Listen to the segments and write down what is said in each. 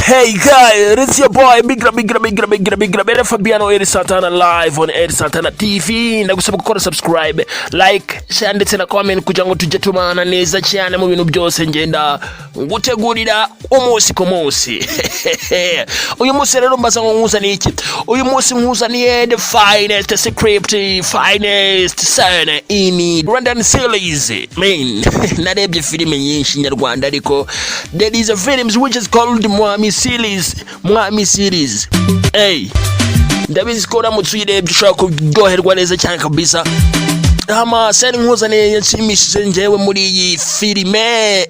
Hey guys, it's your boy Bigra Bigra Bigra Bigra Bigra Bere Fabiano Eri Santana live on Eri Santana TV. Ndagusaba gukora subscribe, like, share ndetse na comment kugira ngo tujye tubana neza cyane mu bintu byose ngenda ngutegurira umunsi ku munsi. Uyu munsi rero mbaza ngo nkuzaniye iki? Uyu munsi nkuzaniye the finest script, finest scene in Rwandan series. Man, narebye filime nyinshi nyarwanda, ariko there is a film which is called Mwami series. Mwami series. Hey, ndabizi ko uramutse uyirebye ushobora kuryoherwa neza cyane kabisa. Hama scene nkuzaniye yanshimishije njyewe muri iyi filime,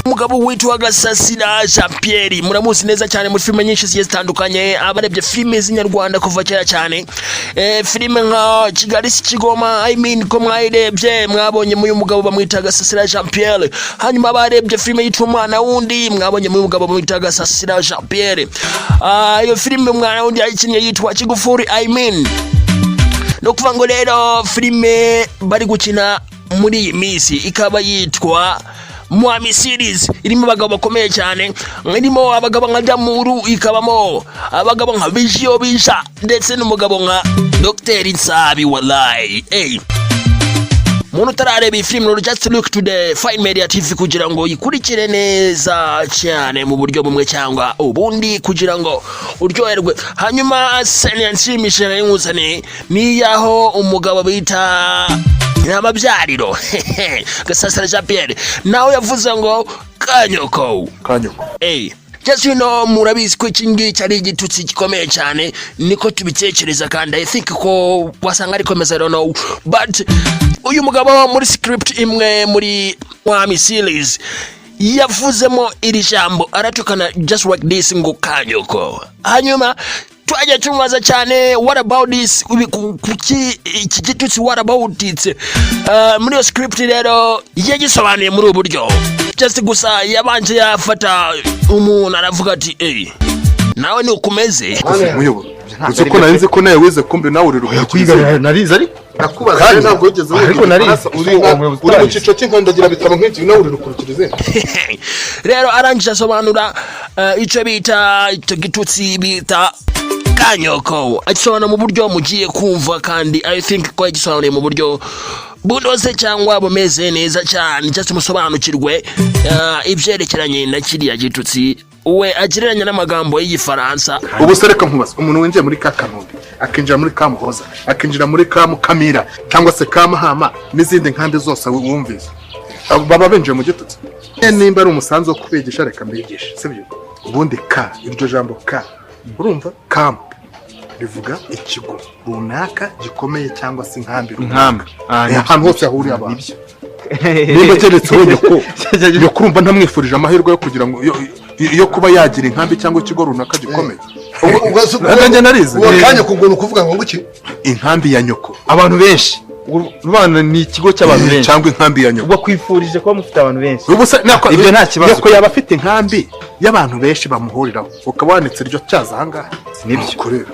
umugabo witwa Gasasira Jean Pierre, muramuzi neza cyane muri filime nyinshi zigiye zitandukanye. Abarebye filime z'inyarwanda kuva kera cyane, filime nka Kigali si Kigoma, I mean, ko mwayirebye, mwabonye uyu mugabo bamwita Gasasira Jean Pierre. Hanyuma abarebye filime yitwa Umwana Wundi, mwabonye uyu mugabo bamwita Gasasira Jean Pierre. Iyo filime Umwana Wundi yayikinnye yitwa Kigufuri. I mean, no kuvuga ngo rero filime bari gukina muri iyi minsi ikaba yitwa Mwami series, irimo abagabo bakomeye cyane, irimo abagabo nka Damuru, ikabamo abagabo nka Bijiyo Bisha ndetse n'umugabo nka Dr. Nsabi. Wallahi, hey, muntu utarareba iyi filime, just look to the Fine Media TV kugira ngo ikurikire neza cyane mu buryo bumwe cyangwa ubundi kugira ngo uryoherwe. Hanyuma scene yanshimishije nari nkuzaniye ni iyaho umugabo bita Nyamabyariro Gasasira Jean Pierre nawe yavuze ngo "kanyoko". Kanyoko. Hey, just murabizi ko iki ngiki ari igitutsi gikomeye cyane, niko tubitekereza, kandi I think ko wasanga ari komeza, I don't know, but uyu mugabo muri script imwe muri Mwami series yavuzemo iri jambo, aratukana just like this ngo "kanyoko". Hanyuma twajya tumubaza cyane, "What about this? Kuki iki gitutsi? What about it?" Muri iyo script rero yagisobanuye muri ubu buryo. Just gusa yabanje yafata umuntu aravuga ati: "Ey, nawe ni ukomeze." Muyobo, uzi ko nari nzi ko nawe wize, kumbe nawe uri Kwiga rukurikiza. narize ariko. Ndakubaza Kandi- rero, ntabwo wigeze wiga ariko narize. Igifaransa, uri Uwo muyobozi uri mu utarize. cyiciro cy'inkandagira bitabo nk'iki, nawe uri rukurikirize. Rero arangije asobanura icyo bita icyo gitutsi bita "kanyoko", agisobanura mu buryo mugiye kumva, kandi I think ko yagisobanuye mu buryo bunoze cyangwa bumeze neza cyane. Just musobanukirwe ibyerekeranye na kiriya gitutsi we agereranya n'amagambo y'Igifaransa. Ubu se reka nkubaze, umuntu winjiye muri ka Kanombe, akinjira muri ka Muhoza, akinjira muri ka Mukamira cyangwa se ka Mahama n'izindi nkambi zose wumvise, abo baba binjiye mu gitutsi? Nimba ari umusanzu wo kubigisha, reka mbigishe, sibyo? Ubundi ka iryo jambo ka, urumva camp rivuga ikigo runaka gikomeye cyangwa se inkambi runaka. Inkambi. Ah, nibyo. Ahantu hose hahuriye abantu. Nibyo. Nimba keretse we nyoko, nyoko, urumva ntamwifurije amahirwe yo kugira ngo yo kuba yagira inkambi cyangwa ikigo runaka gikomeye? Nanjye narize. Uwo kanya kubwo ni ukuvuga ngo nguki? Inkambi ya nyoko. Abantu benshi. Urubana ni ikigo cy'abantu benshi. Cyangwa inkambi ya nyoko. Ubwo kwifurije kuba mufite abantu benshi. Ubu se Ibyo nta kibazo. Nyoko yaba afite inkambi y'abantu benshi bamuhuriraho, ukaba wanitse iryo cyaza ahangaha? Nibyo. Nuko rero.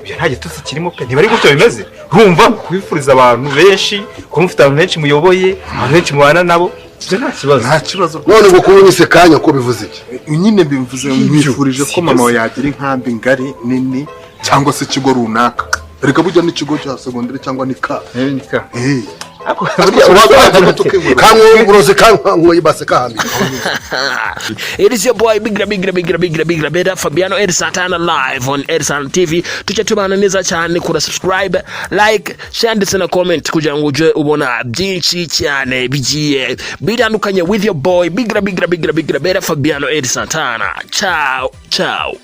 Ibyo nta gitutsi kirimo pe, ntibari gutyo bimeze. Urumva kwifuriza abantu benshi kuba mufite abantu benshi muyoboye, abantu benshi mubana nabo, ibyo nta kibazo. Nta kibazo. None ngo kuba unyise kanya ko bivuze iki? Nyine bivuze mwifurije ko mama wawe yagira inkambi ngari nini cyangwa se ikigo runaka. Reka burya n'ikigo cya segonderi cyangwa ni ka Eh. Ariko Kankuye uburozi, kankuye ibase kahambye. It is your boy Bigra Bigra Bigra Bigra Bigra Beda Fabiano El Santana live on El Santana TV. Tujye tubana neza cyane, kura subscribe, like, share ndetse na comment kugira ngo ujye ubona byinshi cyane bigiye bitandukanye with your boy Bigra Bigra Bigra Bigra Beda Fabiano El Santana. Ciao ciao.